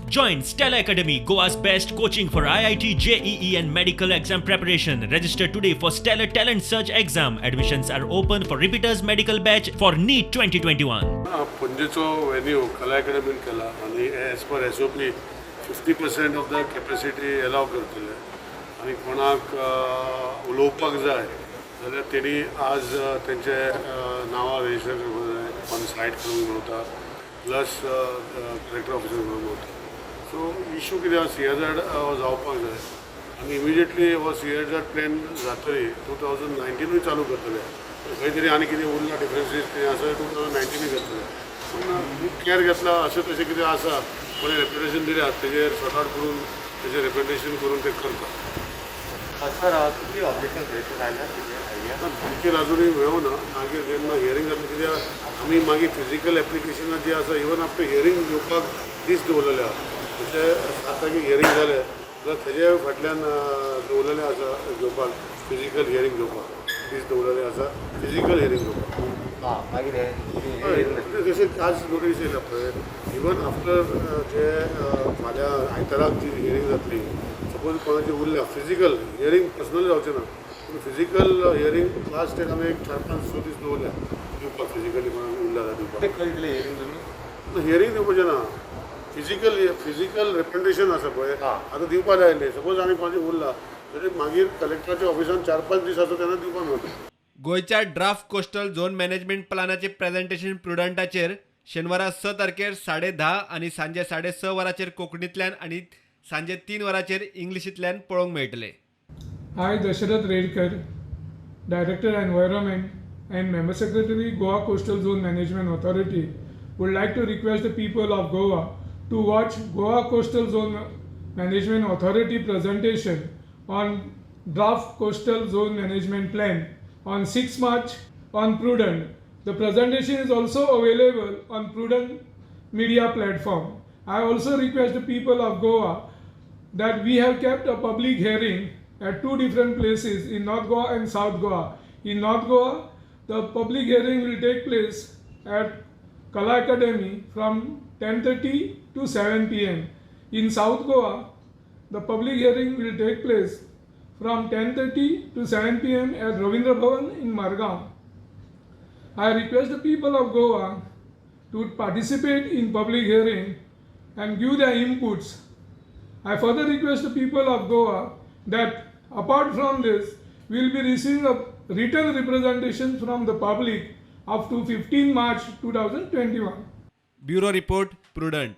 Join Stella Academy, Goa's best coaching for IIT, JEE, and medical exam preparation. Register today for Stellar Talent Search exam. Admissions are open for repeaters medical batch for NEET 2021. पणजेचो venue कला अकॅडमीन केला आनी as per SOP 50% of the capacity allow करतले आनी कोणाक उलोवपाक जाय जाल्यार तेणी आज तेंचे नांवां रजिस्टर करपाक जाय, ऑन सायट करूंक मेळटा, प्लस कलेक्टर ऑफिसान करूंक मेळटा. सो इशू कितें आसा, सीएझॅड जावपाक जाय आनी इमिजिएटली हो सीएझॅड प्लॅन जातरी 2019ूय चालू करतले. खंय तरी आनी कितें उरला डिफरन्सीस कितें आसा, 2019ूय करतले. पूण खूब केअर घेतला अशें तशें कितें आसा, कोणी रेप्युटेशन दिल्या तेजेर सॉर्ट आउट करून, तेजें रेप्युटेशन करून ते करता. सर, कितली ऑब्जेक्शन रजिस्टर आयल्या, कितें आयडिया? मागीर अजुनूय मेळूं ना. मागीर जेन्ना हियरींग जातलें, कित्याक आमी मागीर फिजिकल एप्लिकेशनां जी आसा, इवन आफ्टर हियरींग घेवपाक दीस दवरलेले आहा. म्हणजे 7 तारखेक हियरींग जालें जाल्यार तेजे फाटल्यान दवरलेलें आसा घेवपाक, फिजिकल हियरींग घेवपाक दीस दवरलेले आसा, फिजिकल हियरींग घेवपाक. हां, मागीर हे हय, तशें आज नोटीस येयल्या पळय, इवन आफ्टर जे फाल्यां आयताराक जी हियरींग जातली, सपोज कोणाची उरल्या फिजिकल हियरींग, पर्सनली जावचें ना, पूण फिजिकल हियरींग लास्ट एक आमी एक 4, 5, 6 दीस दवरल्या दिवपाक, फिजिकली कोणाक उरल्या जाल्यार दिवपाक. ते खंय दितले हियरींग तुमी? हियरींग दिवपाचें ना, फिजिकल फिजिकल रिप्रेझेंटेशन आसा पळय, आतां दिवपाक जाय न्ही. सपोज आनी कोणाचें उरला जाल्यार मागीर कलेक्टराच्या ऑफिसान 4, 5 दीस आसा तेन्ना दिवपाक मेळटा. गोंयच्या ड्राफ्ट कोस्टल झोन मॅनेजमेंट प्लानाचे प्रेझेंटेशन प्रुडंटाचेर शेनवारा 6 तारखेर 10:30 आनी सांजे 6:30 वरांचेर कोंकणींतल्यान आनी सांजे 3 वरांचेर इंग्लिशींतल्यान पळोवंक मेळटलें. I, Dasharath Redkar, Director Environment and Member Secretary, Goa Coastal Zone Management Authority, would like to request the people of Goa to watch Goa Coastal Zone Management Authority presentation on Draft Coastal Zone Management Plan on 6 March on Prudent. The presentation is also available on Prudent media platform. I also request the people of Goa that we have kept a public hearing at two different places in North Goa and South Goa. In North Goa, the public hearing will take place at Kala Academy from 10:30 to 7 p.m. In South Goa, the public hearing will take place from 10:30 to 7 p.m. at Ravindra Bhavan in Margao. I request the people of Goa to participate in public hearing and give their inputs. I further request the people of Goa that apart from this, we will be receiving a written representation from the public up to 15 March 2021. Bureau report, Prudent.